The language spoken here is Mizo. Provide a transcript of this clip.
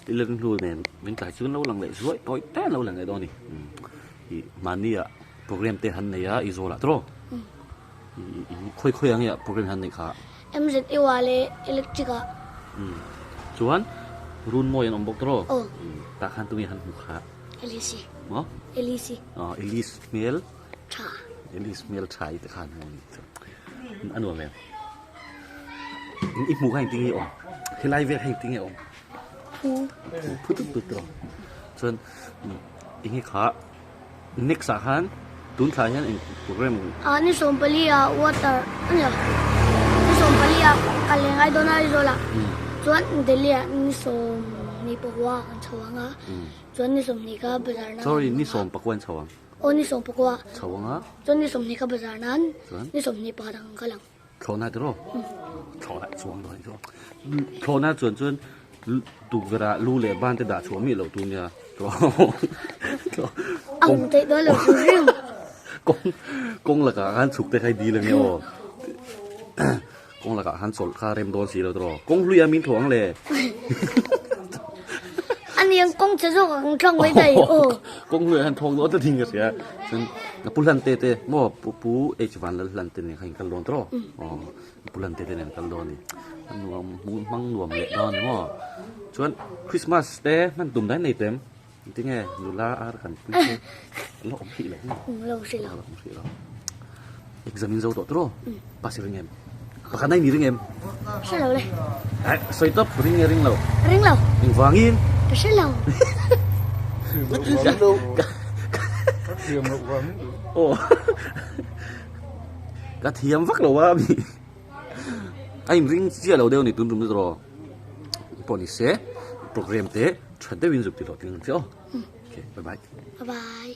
I la ring hnu nen min tlai chu an lo lang leh zuaih tawi te an lo lang leh dawn a ni. Ih mahni ah program te han nei a i zawl ah tawh khawi khawi ang nge program han neih kha. MZU ah leh electric ah. Chuan Runmawi an awm bawk tawh tah khan tunge han hmu kha. Elise. Maw? Elise. Aw Elise hmel. Tha. Elise hmel tha i te khan hmu a ni chu. A nuam em? I hmuh kha engtin nge i awm? Helai vel kha engtin nge a awm? Phu. Phu tut tut tawh. Chuan eng nge kha next ah khan tun thla hian eng program Ah ni 14 ah water a ni lo. Ni 14 ah kal leh ngai dawn a Aizawl ah. Chuan Delhi ah ni 11 kan chho ang a. Chuan ni 20 kha bazar nan. Sorry ni 19 an chho ang. Aw ni 19. Chho ang a. Chuan ni 20 kha bazar nan. Ni 21 ang kal ang. Thlawhna tiraw? Thlawhna chuang dawn chu. Thlawhna chuan chuan tukverh ah lu leh ban te dah chhuah miah loh tur nia. A hmu theih dawn lo hrim hrim. Kawng kawng lakah khan chhuk te kha i dil ange aw. Kawng lakah khan chawlh kha rem dawn si lo tiraw. Kawng hlui a min thlawh ang le. A niang kawng che zawk ang thlang mai thei aw. Kawng hlui ah khan thawk dawn ta ding ka hria. Chuan ka pu hlan te te maw pu pu H van lal hlan te nen khan in kal dawn tawh aw pu hlan te te nen kal dawn a ni a nuam hmung hmang nuam leh dawn a ni maw chuan Christmas te hman tum daih nei tem tinge nula ar kan pui te an lo awm hrih lo maw lo hrih lo awm hrih lo exam in zo tawh tawh pass i ring em pakhat na i ni ring em hre lo le eh sawi tawp ring nge ring lo ring lo engvangin ka hre lo Ka thiam loh vang aw ka thiam vak lo a mi a in ring chiah lo deuh a ni tun tum chu tawh pawh ni se program te tha deuhin zuk ti hlawh tling ang che aw okay bye bye bye bye.